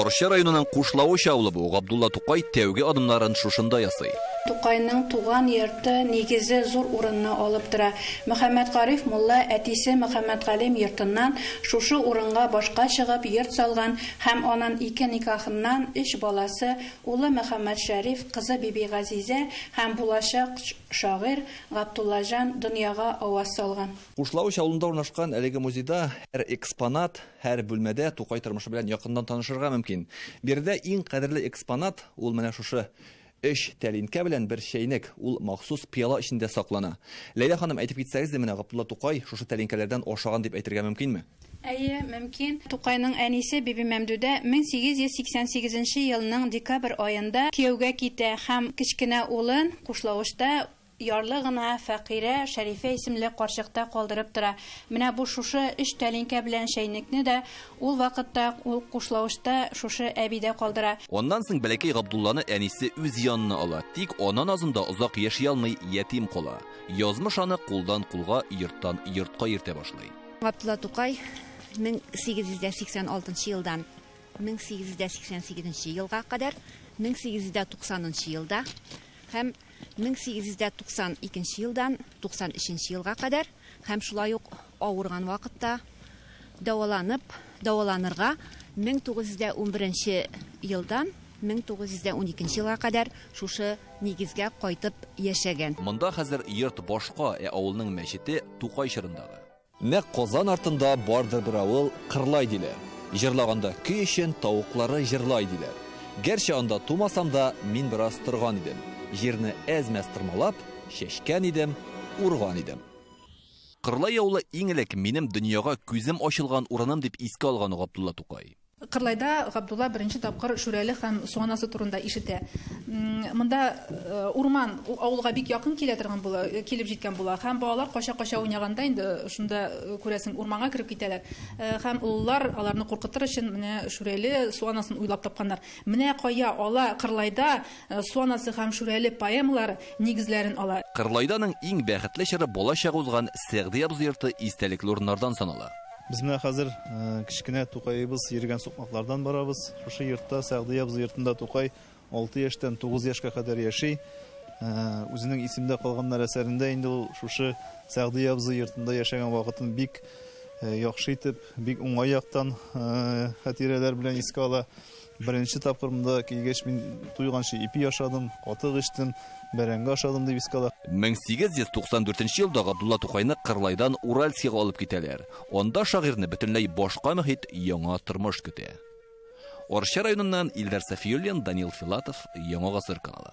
Арча районының Кушлавыч авылы бу. Габдулла Тукай тәүге адымнарын шушында ясый. Тукайның туган йорты, нигезе зур урынны алып тора. Мөхәммәтгариф мулла әтисе Мөхәммәтгалим йортыннан шушы урынга башка чыгып йорт салган һәм анын ике никахыннан өч баласы, улы Мөхәммәтшәриф, кызы Бибигазизә һәм булачак шагыйрь Габдуллаҗан дөньяга аваз салган. Кушлавыч авылында урнашкан әлеге музейда һәр экспонат, һәр бүлмәдә Тукай тормышы белән якыннан танышырга мөмкин. Биредә иң кадерле экспонат ул менә шушы өч тәлинкә белән бер чәйнек, ул махсус пыяла эчендә саклана. Ләйлә ханым, әйтеп китсәгез дә, менә Габдулла Тукай шушы тәлинкәләрдән ашаган дип әйтергә мөмкинме? Әйе, мөмкин. Тукайның әнисе Бибимәмдүдә 1888 елның декабрь аенда кияүгә китә һәм кечкенә улын Кушлавычта ярлы гына фәкыйрә Шәрифә исемле карчыкта калдырып тора. Менә бу шушы өч тәлинкә белән чәйнекне дә ул вакытта ул Кушлавычта шушы әбидә калдыра. Аннан соң бәләкәй Габдулланы әнисе үз янына ала. Тик ана назында озак яши алмый, ятим кала. Язмыш аны кулдан кулга, йорттан йортка йөртә башлый. Габдулла Тукай 1886 елдан 1888 елга кадәр, 1890 елда һәм 1892 елдан 93 елга кадәр һәм шулай ук авырган вакытта дәваланып, дәваланырга 1911 елдан 1912 елга кадәр шушы нигезгә кайтып яшәгән. Монда хәзер йорт башка, ә авылның мәчете Тукай чорындагы. Нәкъ Казан артында бардыр бер авыл, Кырлай диләр. Җырлаганда көй өчен тавыклары җырлай диләр. Гәрчә анда тумасам да, мин бераз торган идем. Җирне әз-мәз тырмалап, чәчкән идем, урган идем. Кырлай авылы иң элек минем дөньяга күзем ачылган урыным дип искә алган Габдулла Тукай. Кырлайда Габдулла беренче тапкыр Шүрәле һәм Су анасы турында ишетә. Монда урман авылга бик якын килә торган була, килеп җиткән була. Һәм балалар кача-кача уйнаганда инде шунда күрәсең урманга кереп китәләр. Һәм олылар аларны куркытыр өчен менә Шүрәле, Су анасын уйлап тапканнар. Менә кая ала Кырлайда Су анасы һәм Шүрәле поэмалары нигезләрен ала. Кырлайданың иң бәхетле чоры балачагы узган Сәгъди абзый йорты истәлекле урыннардан санала. Без менә хәзер кечкенә Тукаебыз йөргән сукмаклардан барабыз. Шушы йортта, Сәгъди абзый йортында Тукай 6 яшьтән 9 яшькә кадәр яши. Үзенең исемдә калганнар әсәрендә инде ул шушы Сәгъди абзый йортында яшәгән вакытын бик яхшы итеп, бик уңай яктан хатирәләр белән искә ала. Беренче тапкыр монда килгәч мин туйганчы ипи ашадым, катык эчтем, бәрәңге ашадым дип искә ала. 1894 елда Габдулла Тукайны Кырлайдан Уральскига алып китәләр. Анда шагыйрьне бөтенләй башка мөхит, яңа тормыш көтә. Арча районыннан Илдар Сафиуллин, Данил Филатов, Яңа Гасыр каналы.